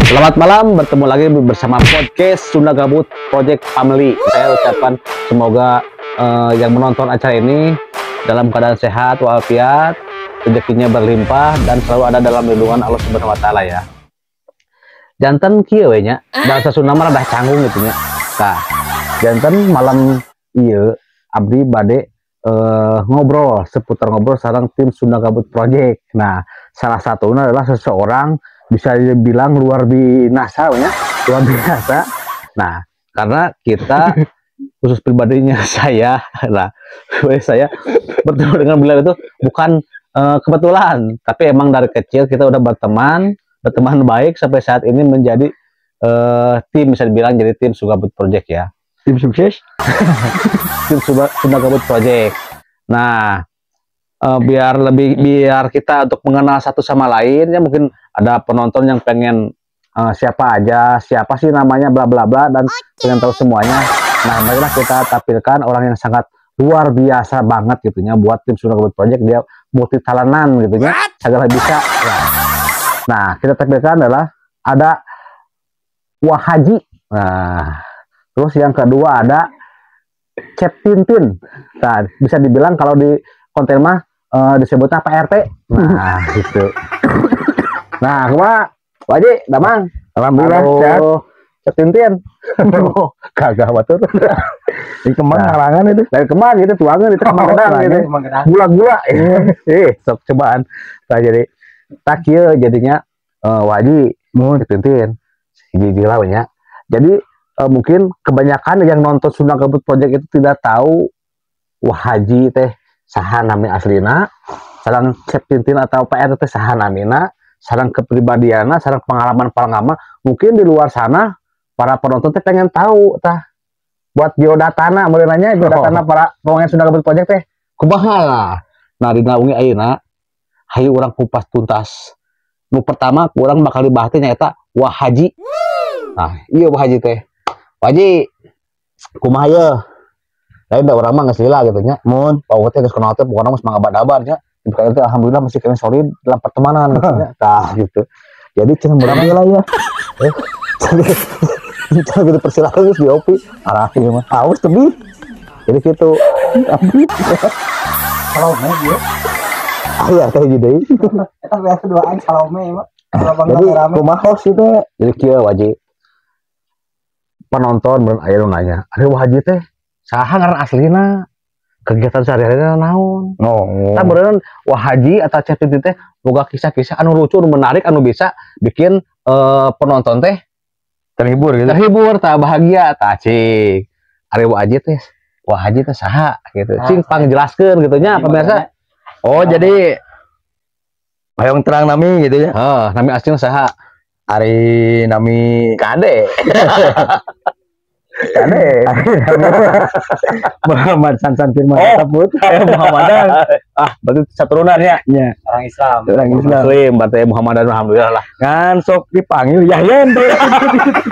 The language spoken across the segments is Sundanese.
Selamat malam, bertemu lagi bersama podcast Sunda Gabut Project Family. Saya ucapkan semoga yang menonton acara ini dalam keadaan sehat walafiat, rezekinya berlimpah, dan selalu ada dalam lindungan Allah Subhanahu wa Taala ya. Janten kieu we nya, bahasa Sunda mah rada canggung gitu nya. Nah, janten malam ieu abdi bade ngobrol seputar ngobrol sareng tim Sunda Gabut Project. Nah, salah satunya adalah seseorang bisa dibilang luar biasa ya, luar biasa. Nah, karena kita khusus pribadinya saya, nah, saya bertemu dengan beliau itu bukan kebetulan, tapi emang dari kecil kita udah berteman, berteman baik sampai saat ini menjadi tim, bisa dibilang jadi tim Sunda Gabut Project ya. Tim sukses. Tim Sunda Gabut Project. Nah, biar lebih, biar kita untuk mengenal satu sama lain ya, mungkin ada penonton yang pengen siapa aja, siapa sih namanya, bla bla bla, dan pengen tahu semuanya. Nah, marilah kita tampilkan orang yang sangat luar biasa banget gitu ya buat tim Sunda Gabut Project. Dia multi talentan gitu ya, segala bisa ya. Nah, kita tampilkan adalah ada Wahaji. Nah, terus yang kedua ada Cep Tintin. Nah, bisa dibilang kalau di konten mah disebutnya Pak RT. Nah, gitu. Nah, kumaha? Waji, damang? Alhamdulillah Halo, sehat. Cep Tintin. Oh, kagak batur. Di kemang Nah. halangan itu. Dari kemana gitu tuangan itu kemang gedang gitu. Gula-gula. Sok cobaan. Nah, jadi tah kieu jadinya Waji, Mun. Cep Tintin. Hiji lah nya. Jadi mungkin kebanyakan yang nonton Sunda Gabut Project itu tidak tahu Wahaji teh saha nami aslina, sareng Cep Tintin atau PR teh saha namina, sareng kepribadianna, sareng pengalaman-pengalaman. Mungkin di luar sana para penonton teh pengen tahu tah buat biodatana, mulai nanya biodatana para pemain Sunda Gabut Project teh kumaha lah. Nah, dina wengi ayeuna hayu urang kupas tuntas. Nu pertama urang bakal dibahas teh nyaeta Wahaji. Nah, iya Wahaji teh. Waji, kumaha ye? Lain da urang mah geus lila gitu nya. Mun. Pawu teh geus kenal teh pokona geus mangabad-abad nya. Bukan itu, alhamdulillah masih kena solid dalam pertemanan gitu nya. Tah gitu. Jadi cenah urang Alhamdulillah ya. Cenah gitu persilakan geus diopi. Arah ieu mah. Haus tebih. Jadi gitu. Salome ya. Ah iya teh hiji deui. Eta biasa duaan Salome mah. Kalau bang Jadi rame. kumaha host itu? Jadi kieu Waji. Penonton beun aya nu nanya, "Ari Wahaji teh saha ngaran aslina? Kegiatan sehari-hari naon?" Oh. Tah beureunan Wahaji atau Cep Tintin teh boga kisah-kisah anu lucu, anu menarik, anu bisa bikin penonton teh terhibur gitu. Terhibur, tah bahagia, tah cik. Ari Wahaji teh, Wahaji teh saha gitu. Nah, Cing pangjelaskeun gitu nya pemirsa. Oh, jadi hoyong terang nami gitu ya. Heh, nami aslinya saha? Ari nami Kade. Kade. Muhammad Sansan Firman Oh. Saputra. Muhammadan. Ah, berarti saturunan ya. Ya, Orang Islam. orang Islam. Muslim, berarti Muhammadan, alhamdulillah lah. Kan sok dipanggil Yahya tuh.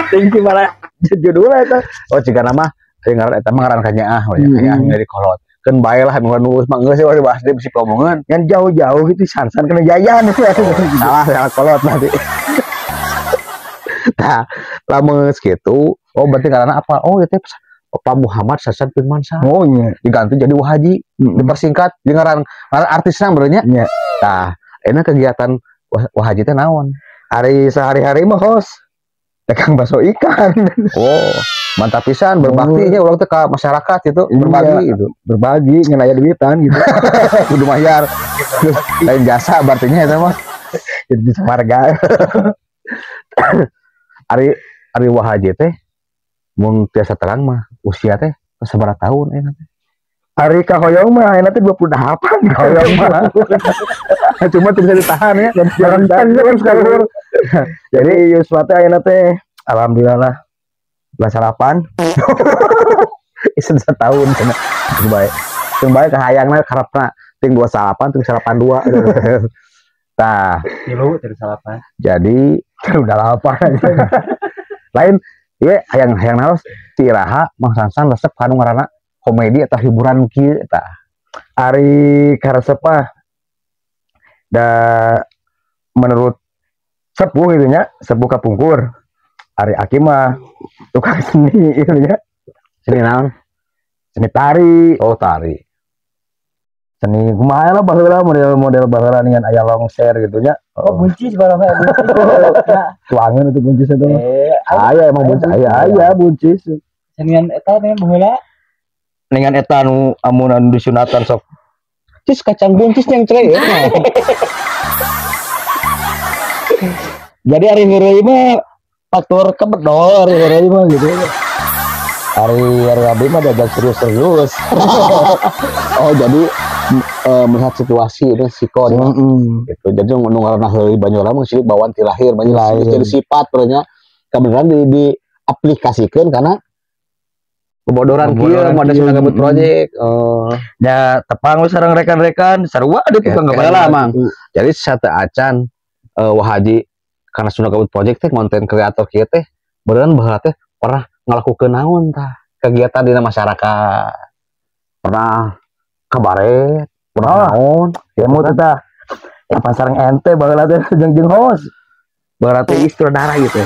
Tinggi malah judulnya itu. Oh, jika nama ari ngaran eta mah ngaran kanyaah we, kanyaah dari kolot. Keun bae lah mun nulis mah geus we dibahas deui bisi omongan. Kan jauh-jauh gitu Sansan kena Yayan. Salah, salah kolot nanti. Nah, lamun geus kitu, oh berarti ngaranna apa? Oh, itu Pak Muhammad Sasan Firmansyah. Oh iya. Diganti jadi Wahaji, dipersingkat jadi ngaran ngaran artisna benernya. Iya. Nah, ini kegiatan Wahaji teh naon? Hari sehari-hari mah host dagang bakso ikan. Oh, mantap pisan berbaktinya urang teh ke masyarakat gitu, Iya. berbagi gitu. Berbagi ngan aya duitan gitu. Kudu bayar. Lain jasa berarti nya eta mah. Jadi warga. Ari ari Wahaji teh mun tiasa terang mah usia teh sabaraha tahun ayeuna teh? Ari kahoyong mah ayeuna teh 28 kahoyong mah. Cuma tuh bisa ditahan ya. Jangan kan sekarang. Jadi yuswa teh ayeuna teh alhamdulillah lah. 28. Isen setahun cenah. Baik. Sing bae kahayangna karepna ting 28 ting 82. Tah, Tilu dari salapan. Jadi udah lapar. Lain ieu hayang hayang naros ti iraha Mang Sansan resep kanu ngaranna komedi atau hiburan kieu tah? Ari karesep mah da menurut Sepuh gitu nya, sepuh kapungkur. Ari Aki mah tukang seni gitu nya. Seni naon? Seni tari. Oh, tari. Seni kumaha lah baheula, model-model baheula dengan aya longser gitu nya. Oh, buncis barang kayak buncis. Tuangan itu buncis itu. Eh, Aya emang buncis aya. Aya buncis. Senian eta nih baheula. Dengan eta nu amun anu disunatan sok Cis kacang buncis yang cele ya. Jadi ari heureuy mah faktor kebedol ari heureuy mah gitu. Ari ari abdi mah dagang serius-serius. Oh, jadi melihat situasi itu sikon gitu. Jadi nu ngaranna heureuy Banyuwangi mah sih bawaan ti lahir, banyak jadi sifat nya kebenaran diaplikasikeun karena kebodoran kieu model Sunda Gabut Project. Ya tepang we sareng rekan-rekan sarua ada tukang Kayak lah, Mang. Jadi sate acan Wah Haji karena Sunda Gabut Project teh konten kreator kieu teh beneran baheula teh pernah ngalakukeun naon tah kegiatan dina masyarakat. Pernah kabaret, pernah naon Ya mau teh tah. Ya pasar ente baheula teh jeung host. Baheula teh sutradara gitu.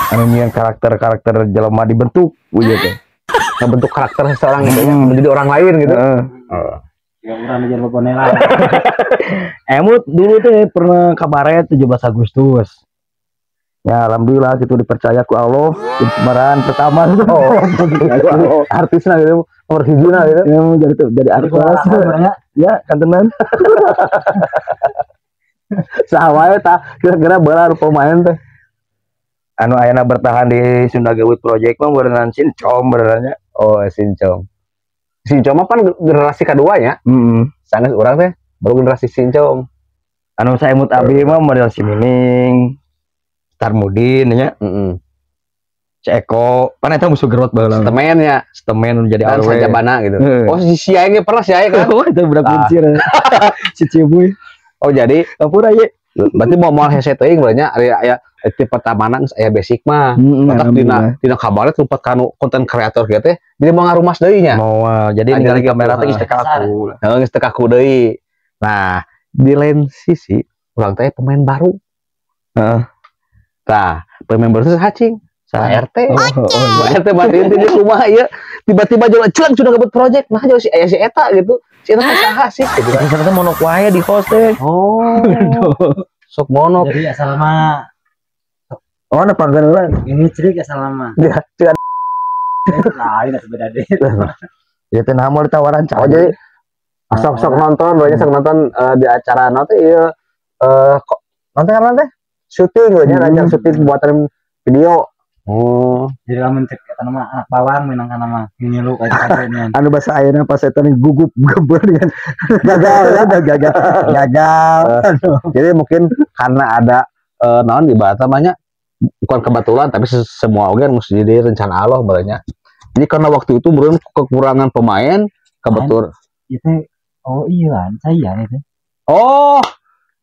Anu nyieun karakter-karakter jelema dibentuk gitu teh. Ngebentuk karakter seseorang gitu ya, menjadi orang lain gitu. Ya urang aja boponela. Emut dulu teh pernah kabaret 17 Agustus. Ya alhamdulillah gitu dipercaya ku Allah jadi pemeran pertama. Oh, artisna gitu, nomor hijina gitu. Ya, jadi artis. Ya, kantenan. Saha wae tah kira-kira baheula anu pemain teh. Anu ayeuna bertahan di Sunda Gabut Project mah beneran Sincom benerannya. Oh, Sincom. Sincom mah pan generasi kedua nya. Sanes urang teh baru generasi Sincom. Anu saya emut abi mah model si Mining, Tarmudin nya. Ceko, pan eta musuh gerot baheula. Setemen nya. Setemen jadi Dan awewe. Sajabana gitu. Oh, si Siae ge pernah Siae kan? Oh, itu budak kuncir. Si Cibuy. Oh, jadi ampura ye. Berarti mau moal hese teuing berarti aya aya ti pertamana geus aya basic mah. Otak dina kabaret lumpat kanu konten kreator kieu teh jadi mau ngarumas deui nya. Moal. Jadi Aja ningali gitu, kamera teh geus teu kaku. Heeh, geus teu kaku deui. Nah, di lain sisi urang teh pemain baru. Heeh. Tah, pemain baru teh saha cing? Saha RT. Oh, oh, iya. RT berarti intinya kumaha ieu tiba-tiba jalan celang sudah ngebut project. Nah, jauh si aya si eta gitu. Si eta teh saha sih gitu kan. Ternyata monok wae di host teh. Oh. Sok monok. Jadi asal mah Oh, ada panggilan. Ini cerik asal mah. Ya, cuman lain atuh beda deh. Ya teh naha moal ditawaran Oh, jadi sok-sok nonton, banyak sok nonton di acara nanti ieu kok nonton apa teh? Syuting banyak acara syuting buatan video. Oh, jadi lamun cek eta mah anak bawang minangka nama ngilu ka katanya. Anu bahasa ayeuna pas eta gugup gembur dengan gagal ya, gagal. Gagal. Jadi mungkin karena ada naon di bahasa banyak bukan kebetulan tapi semua oge mesti jadi rencana Allah banyak. Jadi karena waktu itu belum kekurangan pemain kebetulan. Itu oh iya saya itu. Oh,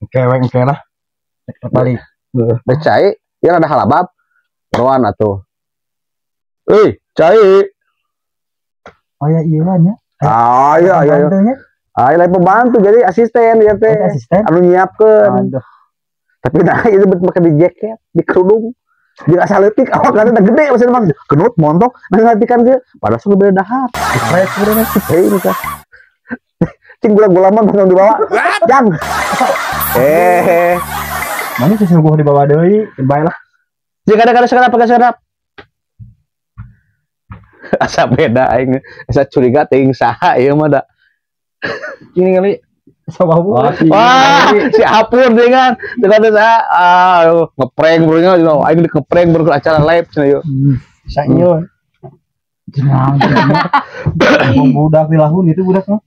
keweng lah. Balik. Becai, ya ada halabab. Roan atuh. Cai. Oh ya iya lah nya. Ah iya iya. Ah iya pembantu jadi asisten ya teh. Asisten. Anu nyiapkeun. Tapi nah itu pakai di jaket, di kerudung. Di asa leutik awak kan udah gede maksudnya mah genut montok nah nanti kan ge padahal sudah beda dahar. Fresh bener sih ini kan. Cing gula-gula mah langsung dibawa. Jang. Mana sih suguh dibawa deui, bae lah. Jika ada sekarang pakai serap. Asa beda aing, asa curiga teuing saha ieu mah da. Ini kali sama wah, si Apur dengan teh saha ah ngeprank bro nya aing di ngeprank bro acara live cenah ieu. Sanyo. Jenang. Bang budak di lahun itu budak mah.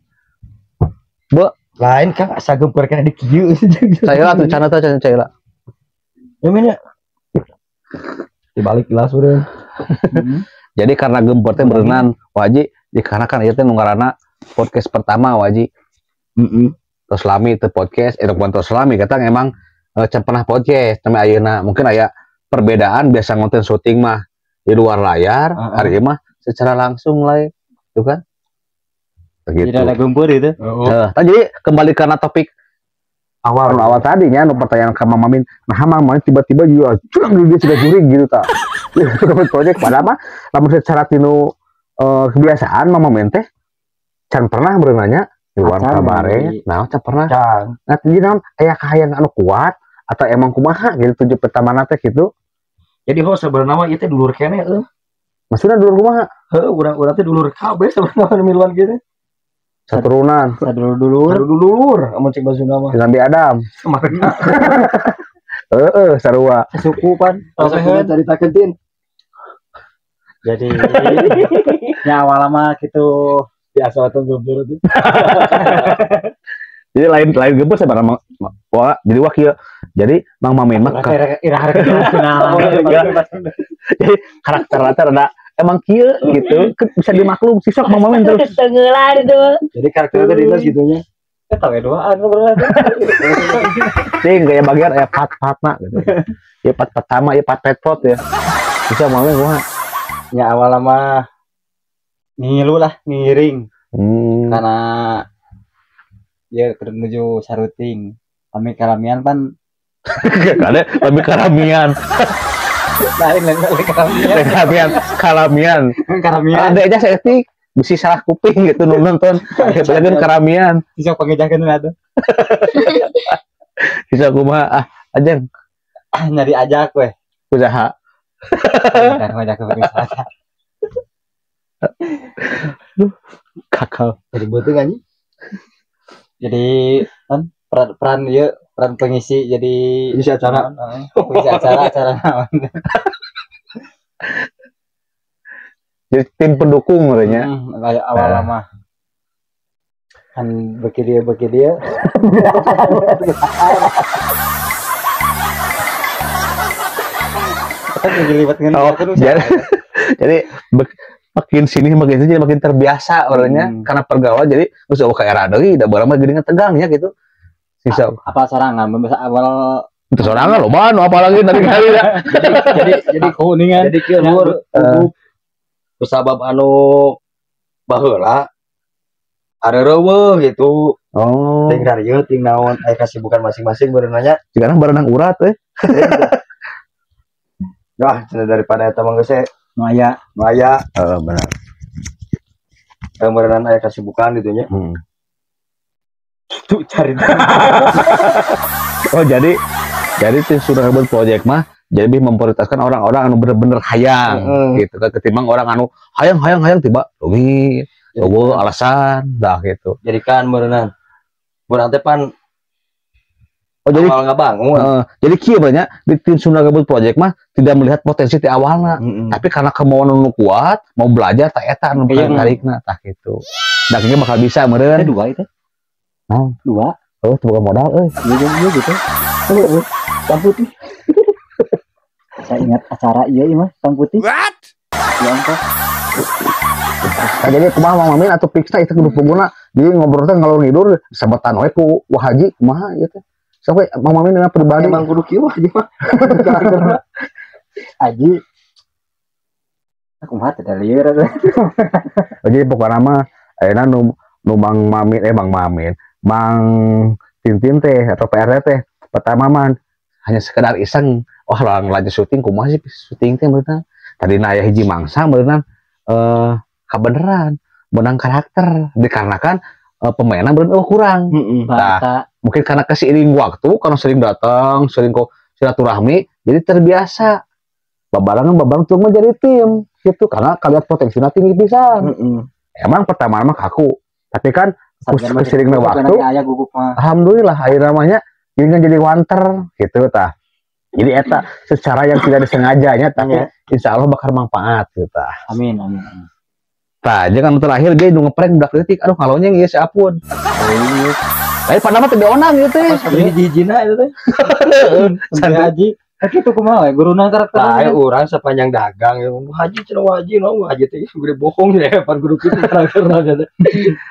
Be, lain Kang asa gempur kana di kieu. Caila tuh cana teh caila. Ya menya. Dibalik gelas udah. Jadi karena gempur teh berenang wajib dikarenakan ieu teh nu ngaranna podcast pertama wajib. Terus lami teu podcast, bukan terus lami kata emang can pernah podcast sampai ayeuna mungkin aya perbedaan biasa ngonten syuting mah di luar layar, hari mah secara langsung lah itu kan. Begitu. Tidak ada gempur itu. Nah, jadi kembali karena topik Awal Nu awal tadinya nu pertanyaan ka Mang Mamin, nah Mang Mamin tiba-tiba juga curang di dia sudah jurig gitu tah. Project padahal mah lamun secara tinu kebiasaan Mang Mamin teh can pernah berenanya di luar Acan, kabare, di- nah can pernah. Can. Nah, jadi naon aya kahayang anu kuat atau emang kumaha gitu tujuh pertama teh gitu. Jadi host sebenarnya mah ieu teh dulur keneh euy. Maksudnya dulur kumaha? Heuh, urang-urang teh dulur kabeh sebenarnya nu miluan kieu teh. Saturunan Sadulur-dulur. Baru dulur amun cek Sunda mah. Nabi Adam. Mereka Heeh, sarua. Suku pan. caritakeun tin. Jadi nya awal mah gitu Biasa tuh gembur tuh. Jadi lain lain gebus sebenarnya wah, jadi wakil. Jadi Mang Mamin mah jadi karakter rada emang kieu gitu bisa dimaklum sih sok Mang Mamin terus. Tenggelan itu. Jadi karakternya teh dinas gitu nya. Eta we duaan berarti. Cing kayak bagian aya part-partna gitu. Ya part pertama ya part petrot ya. Bisa Mang Mamin kumaha? Nya awal mah ngilu lah, ngiring. Karena ya menuju saruting. Kami karamian pan Karena lebih karamian. Lain lain lain karamian. Karamian, karamian. Karamian. Ada aja seetik bisi salah kuping gitu nu nonton. Gitu kan karamian. Bisa pangejakeun atuh. Bisa kumaha ah ajeng Nyari ajak weh. usaha. Bentar ngajak ke wisata. Kakak. Jadi beuteung anjing. Jadi kan peran peran ieu peran pengisi jadi Pengisi acara. Pengisi acara acara naon. Jadi tim pendukung merenya. Kayak awal mah. Kan beki dia beki dia. Kan jadi liwat ngeun Oh, jadi makin sini makin sini jadi makin terbiasa orangnya karena pergaulan jadi geus eueuh ka era deui da baheula mah geuningan tegang ya gitu. Sisa apa sorangan bisa awal itu sorangan loba nu apalagi dari kali ya. Jadi kuningan. Jadi kieu lur kusabab anu baheula areureuveuh gitu. Oh. Ting dari ieu ting naon aya kasibukan masing-masing beureuh nanya. Sekarang barenang urat euy. Wah, cenah daripada eta mah geus nu aya. Nu aya. Heeh, benar. Berenang aya kasibukan gitu nya. Tuh cari. Oh, jadi tim Sunda Gabut Project mah jadi lebih memprioritaskan orang-orang anu bener-bener hayang gitu kan ketimbang orang anu hayang hayang hayang tiba rugi, eueuh alasan dah gitu. Jadi kan berenang. Berenang teh pan Oh, jadi awal ngabangun. Jadi kieu banyak di tim Sunda Gabut Project mah tidak melihat potensi ti awalna, tapi karena kemauan nu kuat, mau belajar tak eta anu tarikna tah gitu. Da kayaknya bakal bisa meureun. Dua itu. Naon? Dua. Oh, itu bukan modal euy. Iya gitu. Hitam putih. Saya ingat acara ieu ieu mah hitam putih. What? Ya ampun. Nah, jadi kumaha Mang Mamin atau Pixta itu kudu pengguna. Jadi ngobrol teh ngalor ngidur sabetan we ku Wah Haji kumaha ieu teh. Sampai Mang Mamin dengan pribadi emang kudu kieu Wah Haji mah. Haji. Aku mah teh lieur atuh. Jadi pokokna mah ayeuna nu Mang Mamin Mang Mamin, Mang Tintin teh atau PRT teh pertama mah hanya sekedar iseng. Wah, orang lanjut syuting kumaha sih syuting teh meureunna. Tadina aya hiji mangsa meureunna kabeneran menang karakter dikarenakan pemainnya meureun kurang. Nah, mungkin karena keseiring waktu, karena sering datang, sering kok silaturahmi, jadi terbiasa. Babarengan tuh menjadi tim gitu karena kalian potensinya tinggi pisan. Emang pertama mah kaku, tapi kan keseringnya waktu, alhamdulillah akhirnya namanya jadi wanter gitu tah. Jadi eta secara yang tidak disengajanya tapi insya Allah bakal manfaat gitu tah. Amin amin. Tah, jangan terakhir dia nu ngeprank budak leutik, aduh kalonyeng ieu si Apun. Tapi pada mah teu dionang gitu teh. Hiji-hijina itu teh. Santai Haji. Kitu kumaha we guruna karakter. Tah urang sepanjang dagang ya Haji cenah Haji no Haji teh gede bohong ya pan kudu kitu karakterna teh.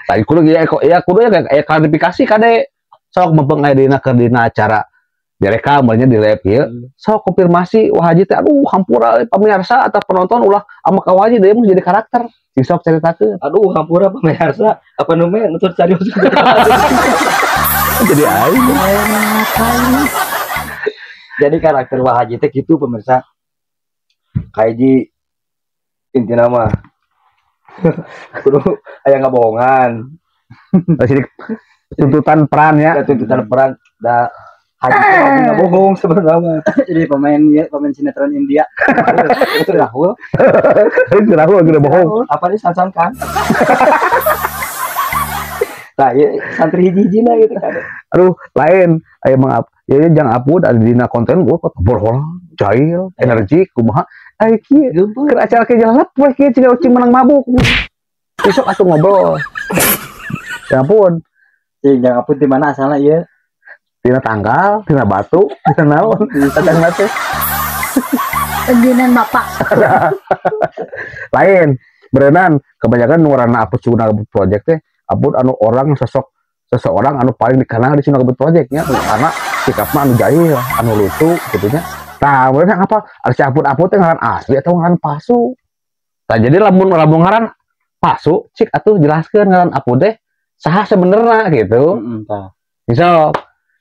Tah kudu ya kudu ya klarifikasi kade sok mempeng aya dina keur dina acara direkam banyak di live ieu. Sok konfirmasi Wah Haji teh aduh hampura pamirsa atau penonton ulah ama ka Wah Haji deui mah jadi karakter. Sing sok caritakeun. Aduh hampura pamirsa apa nu meh nutur carios. Jadi aing. Jadi karakter Wah Haji teh gitu, pemirsa. Kahiji, intina mah kudu aya ngabohongan. Sidik tuntutan peran ya. Ya, tuntutan peran da Haji teh hobi ngabohong sebenarnya mah. Jadi pemain ya, pemain sinetron India. Itu Rahul. Itu aku lagi udah bohong. Apa nih Sansan kan? Nah, ya, santri hiji-hijina gitu kan. Aduh, lain. Ayo mengap. Ya jangan upload ada dina konten gua kok borhol, jahil, energi, kumaha. Ayo kieu keur acara ke jalan poe kieu ciga ucing menang mabuk. Besok atuh ngobrol. Ya ampun, Cing, jangan pun di mana asalnya ieu? Tina tanggal, tina batu, tina naon, datang teh. Penjinan bapak. Lain, berenang kebanyakan nu ngaranna Apud Sunda Gabut Project teh, Apud anu orang sosok seseorang anu paling dikenal di Sunda Gabut Project nya karena sikapnya anu jahil, anu lucu gitu nya. Nah, berenang apa? Ada si Apud Apud teh ngaran asli atau ngaran palsu? Nah, jadi lamun lamun ngaran palsu, cik atuh jelaskeun ngaran Apud teh saha sebenarnya gitu. Heeh, tah. Misal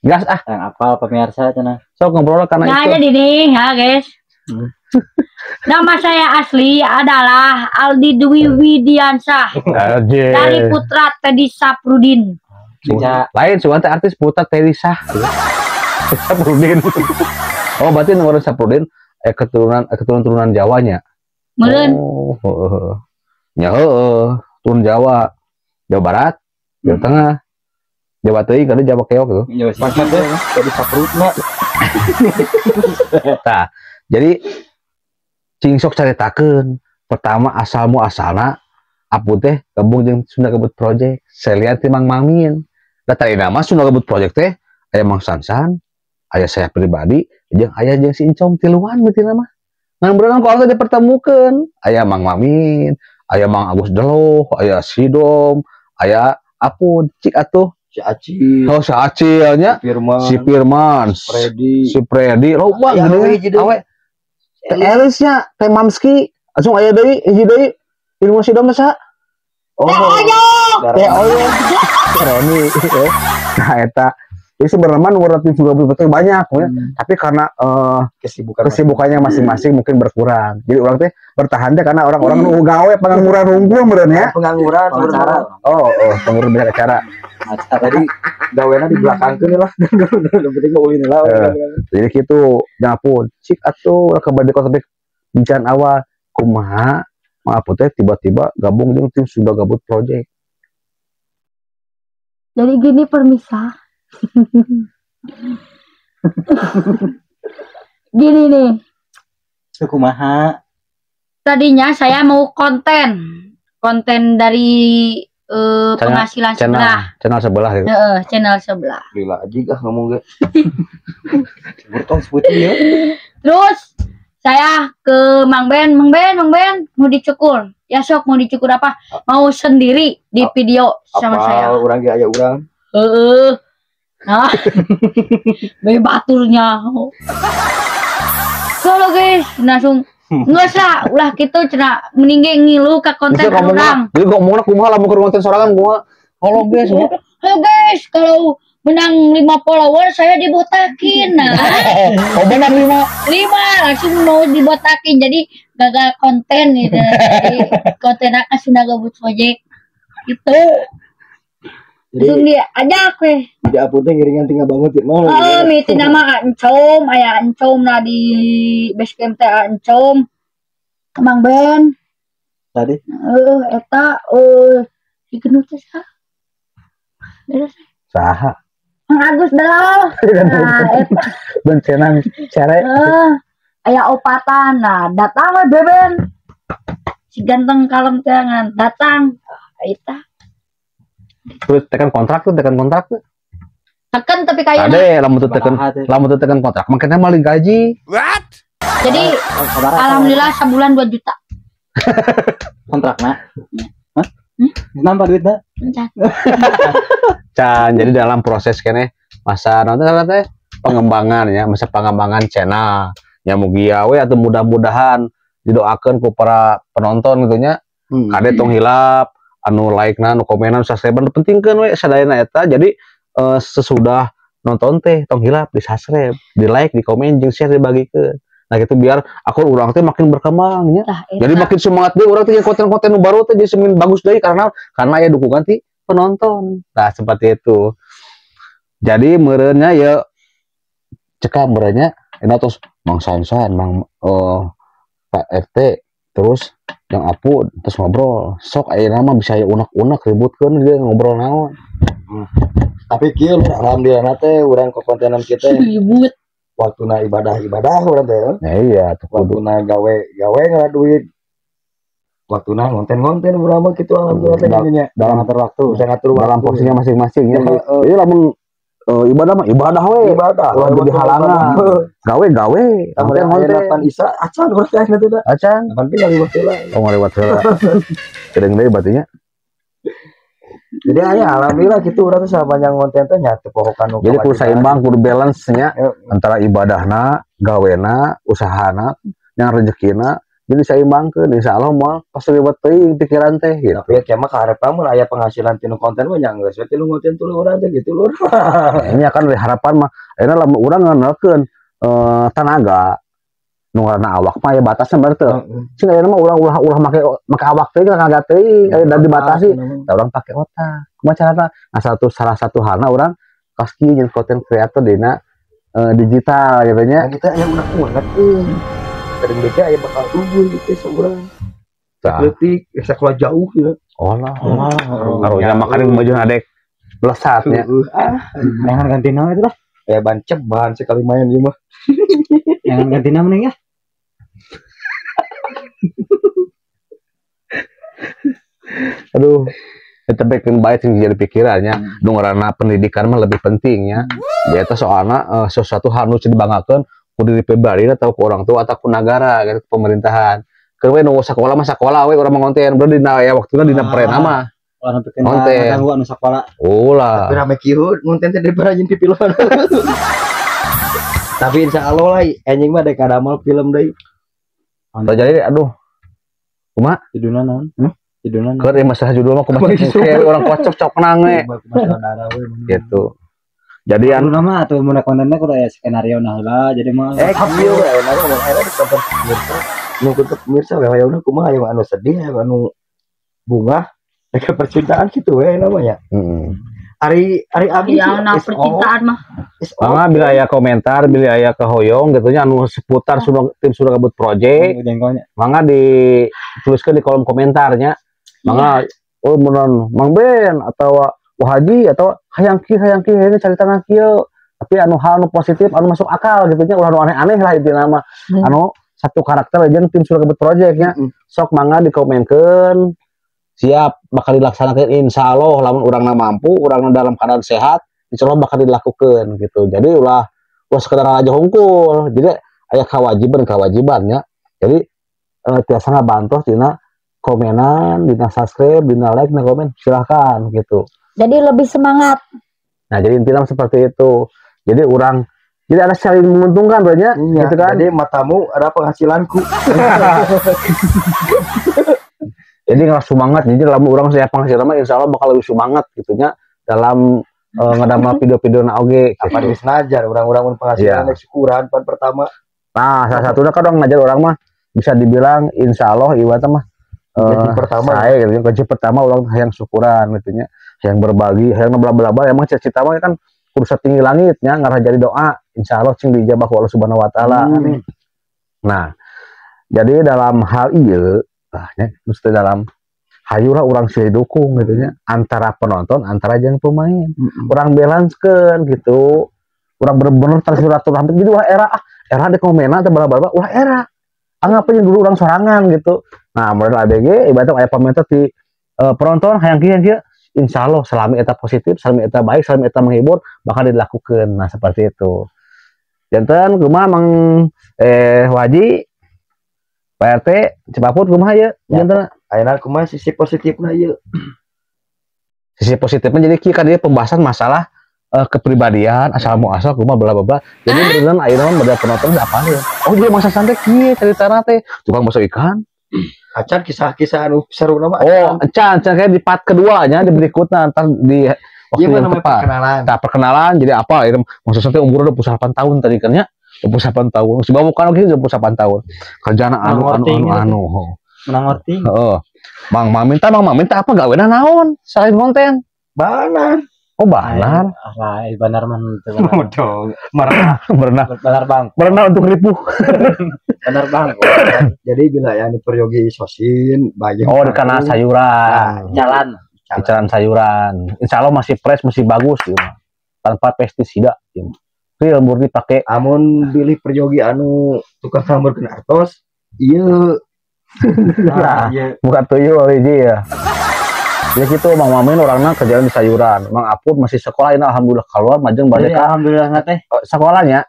gas ah, Yang apal pemirsa cenah. Sok ngobrol karena Nah, itu. jadi nih, ya guys. Nama saya asli adalah Aldi Dwi Widiansyah Aje. dari Putra Teddy Saprudin. Bisa. Lain sugan teh artis Putra Teddy Sah. Saprudin. Oh, berarti nomor Saprudin keturunan keturunan Jawanya. Meureun. Oh, heeh. Ya heeh, turun Jawa. Jawa Barat, Jawa Tengah. Jawa Teuing kada Jawa Keok gitu. Ya sih. Pas teh jadi saprutna. Nah, jadi cing sok caritakeun pertama asal muasalna Apud teh gabung jeung Sunda Gabut Project. Saya lihat ti Mang Mamin. Da tadi nama Sunda Gabut Project teh aya Mang Sansan, aya saya pribadi, jeung aya jeung si Incom, tiluan berarti nama. Ngan berenang ku teh dipertemukeun. Aya Mang Mamin, aya Mang Agus Deloh, aya Sidom, aya Apud. Cik atuh. Si Aci, Oh, si Acil nya, Firman, si Firman, Freddy. Si Freddy, loba Aya geuning. awe hiji deui. Awe. Teh Elis nya, Teh Mamski, langsung aya deui, hiji deui. Ilmu Sidom teh saha? Oh, Teh Oyo. Roni. Nah, eta. Jadi sebenarnya mah nu tim juga betul banyak, ya. Tapi karena kesibukan kesibukannya masing-masing mungkin berkurang. Jadi orang teh bertahan teh karena orang-orang nu gawe pengangguran unggul meureun ya. Pengangguran Pengacara. sebenarnya. Oh, pengangguran banyak acara. Acara. Jadi gawena di belakangkeun lah. Yang penting mah ulin lah. Jadi gitu, jangan pun cik atuh kembali ke topik bincang awal, kumaha maaf teh tiba-tiba gabung jeung tim Sunda Gabut Project. Jadi gini, permisa. Gini nih, Itu kumaha? Tadinya saya mau konten, konten dari penghasilan Channel sebelah, channel sebelah gitu. Heeh, channel sebelah. Lila aja ah ngomong ge. Bertong sebutin ya. Terus saya ke Mang Ben, Mang Ben, Mang Ben, mau dicukur. Ya sok, mau dicukur apa? Mau sendiri di video sama saya. Apal urang ge aya urang. Heeh. Nah, be baturnya. Kalau guys, langsung nggak usah, ulah gitu cenah, mending ge ngilu ke konten Itu ngomongna, orang. Jadi ngomongna kumaha lamun keur konten sorangan kumaha? Kalau guys, Ayo guys, kalau menang 5 follower saya dibotakin. Nah, oh benar lima. 5 langsung mau dibotakin, jadi gagal konten gitu. Jadi konten aku sudah Gabut Project itu. Jadi Langsung dia ajak weh. Jadi Apud teh ngiringan tinggal bangun ti nol. Oh, miti nama Encom, aya Encom lah di base camp teh Encom. Mang Ben, Tadi eta si gendut teh saha? Beda sih. Saha? Mang Agus Dalal. Nah, eta Bencenang cere. Aya opatan. Nah, datang we Beben. Si ganteng kalem teh ngan datang. Ah, eta. Terus tekan kontrak tuh, tekan kontrak tuh. Tekan tapi kayaknya Ade, lamun teu tekan, Sabaraha teh? Lamun teu tekan kontrak, makanya maling gaji. Jadi Sabaraha? Alhamdulillah sebulan 2 juta. Kontrakna. Hah? Hmm? Nambah duitna? Encan. Can, jadi dalam proses kene masa nanti teh pengembangan ya, masa pengembangan channel. Ya mugia we atau mudah-mudahan didoakan ku para penonton gitu nya. Kade tong hilap anu like na, anu komenan, subscribe nu penting kan we sadayana eta. Jadi Sesudah nonton teh tong hilap di subscribe, di like, di komen, jeung share, dibagikeun. Nah gitu biar akun urang teh makin berkembang nya. Tah, Jadi eta. Makin semangat deh urang teh jeung konten-konten nu baru teh jadi semakin bagus deui karena aya dukungan ti penonton. Nah, seperti itu. Jadi meureunnya ya cekap meureunnya ini terus Mang Sansan, Mang Pak RT terus yang Apu terus ngobrol. Sok ayeuna mah bisa aya unek-unek ributkeun dia ngobrol naon. Tapi kieu lur, alhamdulillah teh urang ke kontenan kita Ribut. Waktuna ibadah ibadah urang teh. Ya iya tuh kudu. Waktuna gawe gawe ngala duit. Waktuna ngonten-ngonten urang mah kitu, alhamdulillah teh nya. Dalam Ngatur waktu. Bisa ngatur dalam waktu. posisinya masing-masing ya. Heeh. Jadi lamun ibadah mah ibadah we. Ibadah. Ulah jadi halangan. Gawe gawe, Konten konten konten. konten isa acan urang teh teh da. Acan. Kapan tinggal liwat heula. Oh, ngalewat heula. Kedeng deui berarti nya. Jadi aya alhamdulillah gitu urang teh sapanjang konten teh nya teu poho kanu Jadi kudu kewajiban. seimbang, kudu balance nya Ya. antara ibadahna, gawena, usahana, yang rezekina. Jadi seimbangkeun, insyaallah moal pas ribet teuing pikiran teh gitu. Tapi ya mah kaharep mun aya penghasilan tinu konten mah nya geus we tinu konten tuluy urang teh gitu lur. Nah, ini akan dari harapan mah ayeuna lamun urang ngandalkeun tanaga nu ngaranna awak mah ya batasnya berarti. Cing ayeuna mah urang ulah ulah make make awak teuing, tenaga teuing, aya dan dibatasi. Nah, urang pakai otak. Kumaha carana? Nah, salah satu halna urang pas kieu jeung konten kreator dina digital gitu nya. Nah, kita aya unek-unek euy. Kadang beda aya bakal unggul gitu seurang. Tah. Leutik, sekolah jauh gitu. Oh lah. Oh, Karunya makanin baju adek belesatnya. Heeh, ah, Jangan ganti nama itu lah. ya ban ceban sekali main ieu mah. Jangan ganti nama nih ya. Aduh. Tapi kan baik sing jadi pikirannya, nu ngaranna pendidikan mah lebih penting ya. Dia teh soalna sesuatu hal nu dibanggakeun ku diri pribadi atau ku orang tua atau ku negara gitu, ku pemerintahan. Keur we nu sakola mah sakola we urang mah ngonten, berarti dina ya waktuna dina prena mah. Ulah sampai kena Konten. gangguan nu sakola. Ulah. Tapi rame kieu ngonten teh daripada jeung film. Tapi insya Allah lah anjing mah dek damel film deui. Tah, jadi aduh. Kumaha? Judulna naon? Hmm? Judulna naon? Keur ieu masalah judul mah kumaha kayak urang kocok cok nang we Saudara we. gitu. Jadi anu Anu nama atau mun kontennya kudu aya skenario nah heula jadi mah. Kieu we ayeuna mah mun ayeuna ditonton pemirsa. Nu kudu pemirsa we hoyongna kumaha aya anu sedih, aya anu bunga, rek percintaan gitu we namanya. Heeh. Ari ari abi Yang nah percintaan mah. Mangga bila aya komentar, bila aya kehoyong gitu nya anu seputar Sunda, tim Sunda Gabut Project, Jengkolnya. mangga dituliskan di kolom komentarnya. Mangga oh menon Mang Ben atau Wah Haji atau hayang kieu ini carita kieu. Tapi anu hal anu positif, anu masuk akal gitu nya, ulah anu aneh-aneh lah intina mah. Anu satu karakter aja tim Sunda Gabut Project nya. Sok mangga dikomenkeun. Siap bakal dilaksanakan insya Allah lamun urangna mampu, urangna dalam keadaan sehat, insya Allah bakal dilakukan gitu. Jadi ulah ulah sekedar aja hungkul. Jadi aya kewajiban kewajibannya. Jadi tiasa ngabantos dina komenan, dina subscribe, dina like, dina komen, silahkan gitu. Jadi lebih semangat. Nah, jadi intinya seperti itu. Jadi orang jadi ada saling menguntungkan banyak Iya, gitu kan. jadi matamu ada penghasilanku. Jadi ngerasa semangat. Jadi dalam orang saya penghasilan mah insya Allah bakal lebih semangat gitu nya dalam ngedamel video-video na oge Apa gitu. geus ngajar urang-urang mun penghasilan Iya. rek syukuran pan pertama. Nah, salah satunya kan orang ngajar orang mah bisa dibilang insya Allah iwata mah Gaji pertama. saya gitu gaji pertama orang hayang syukuran gitu nya, hayang berbagi, hayang bla bla bla, emang cita-cita mah kan kudu tinggi langitnya ngarah jadi doa insya Allah cing diijabah ku Allah Subhanahu wa taala. Amin. Nah, jadi dalam hal ieu lah nya mesti dalam hayura urang silih dukung gitu nya antara penonton antara jeung pemain. Urang balance-keun gitu. Urang bener-bener tersilaturahmi jadi ulah era ah era dek komena teh bla bla bla ulah era. Anggap aja dulu urang sorangan gitu. Nah, model ABG ibaratnya aya komentar di penonton hayang kieu hayang kieu insya Allah selami eta positif, selami eta baik, selami eta menghibur bakal dilakukan. Nah, seperti itu. Janten kumaha Mang Waji Pak RT Cepaput kumaha ieu? Ya. Janten Ayeuna kumaha sisi positifna ieu? Sisi positifnya jadi kieu kan dia pembahasan masalah kepribadian, asal muasal kumaha bla bla bla. Jadi beneran ayeuna mah model penonton apa ya? Oh, dia masa santai kieu caritana teh, tukang bakso ikan. Acan kisah-kisah anu seru nama. Oh, acan, acan kayak di part keduanya di berikutnya ntar di Waktu Iya yang namanya tepat. Perkenalan. Nah, perkenalan jadi apa? Itu maksudnya teh umur 28 tahun tadi kan ya. 28 tahun. Sebab bukan oke 28 tahun. Kerjaan anu anu anu anu. Menang ngerti. Heeh. Mang Mamin tah, Mang Mamin tah apa gawena naon selain konten? Banar. Oh, banar. Ah, banar mah teu banar. Bodoh. Marah. Berenang. Banar bang. Berenang untuk ripuh. Banar bang. Jadi bila yang peryogi sosin, bayam. Oh, di kana sayuran. Jalan. Di jalan sayuran. Insya Allah masih fresh, masih bagus gitu. Tanpa pestisida gitu. Real murni pakai Amun bilih peryogi anu tukang ngambeurkeun artos, ieu. Nah, Iya. bukan tuyul hiji ya. Ya gitu, Mang Mamin orangnya kerjaan di sayuran. Mang Apun masih sekolah ini, alhamdulillah keluar majeng balik Jadi ke alhamdulillah na teh. Sekolahnya.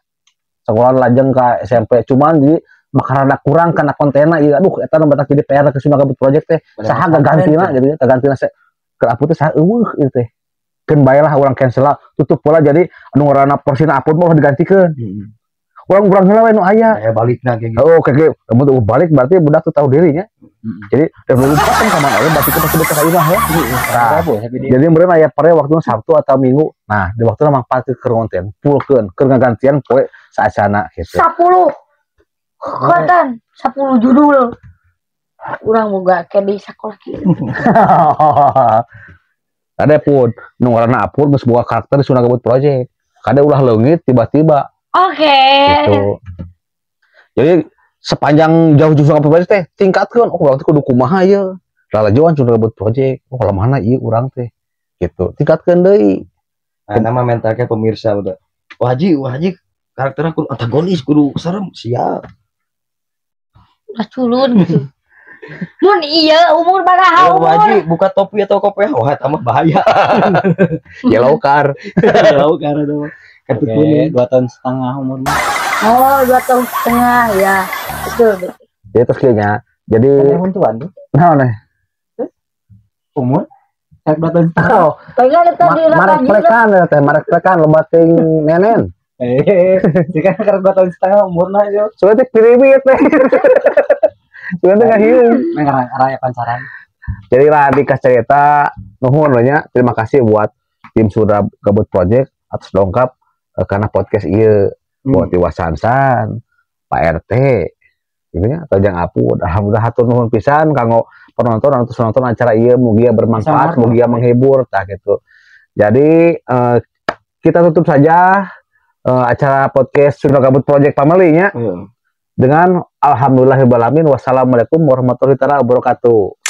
Sekolah lajeng ke SMP. Cuman jadi maka rada kurang karena kontenna ieu, aduh, eta nu batak jadi PR ke Sunda Gabut Project teh. Saha gagantina gitu ya, gagantina se ke Apun teh saha, euweuh ieu teh. Keun bae lah urang cancel lah, tutup pola, jadi anu ngaranna porsina Apun mah digantikeun. Urang-urang heula we nu aya. Saya balikna kayak gitu. Oh, oke, oke. Kamu tuh balik berarti budak tuh tahu dirinya. Jadi dan 24 kan kamar oge berarti pasti dekat ka imah ya. Nah, jadi meureun aya pare waktu Sabtu atau Minggu. Nah, di waktu manfaat keur konten, fullkeun, keur ngagantian poe saacana gitu. 10 konten, 10 judul. Urang boga ke di sekolah kieu. Ada pun nu ngaranna Apun geus boga karakter di Sunda Gabut Project. Kade ulah leungit tiba-tiba Oke. gitu. Jadi sepanjang jauh Sunda Gabut Project teh tingkatkeun, oh, urang teh kudu kumaha ieu. Lalajoan Sunda Gabut Project. Oh, mana ieu urang teh gitu. Tingkatkeun deui. Nah, nama mentalnya pemirsa udah. Wah haji, karakternya kudu antagonis, kudu serem, siap. Ulah culun gitu. Mun iya umur baraha Eh, umur? wah haji buka topi atau kopiah, wah tambah bahaya. Yellow car. Tahu karena tuh kartu Oke, kuning. 2 tahun setengah umurnya. Oh, 2 tahun setengah ya. Betul, betul. Jadi terus kieu nya. Jadi Kan huntuan tuh. naon nih? Umur? Kayak 2 tahun setengah. Oh, Pengen itu di marek plekan ya teh, marek plekan loba ting nenen. Eh, jika karena 2 tahun setengah umurnya itu. Soalnya teh piriwit teh. Soalnya teh ngahiung. Neng raya pancaran. Jadi lah dikasih cerita, nuhun nya, terima kasih buat tim Sunda Gabut Project atas dongkap karena podcast ieu buat Iwa Sansan, Pak RT, gitu ya, atau Jang Apun. Alhamdulillah, hatur nuhun pisan kanggo penonton anu tos nonton acara ieu, mugia bermanfaat, Sama. Mugia menghibur tah gitu. Jadi kita tutup saja acara podcast Sunda Gabut Project Family nya dengan alhamdulillahirobbilalamin, wassalamualaikum warahmatullahi taala wabarakatuh.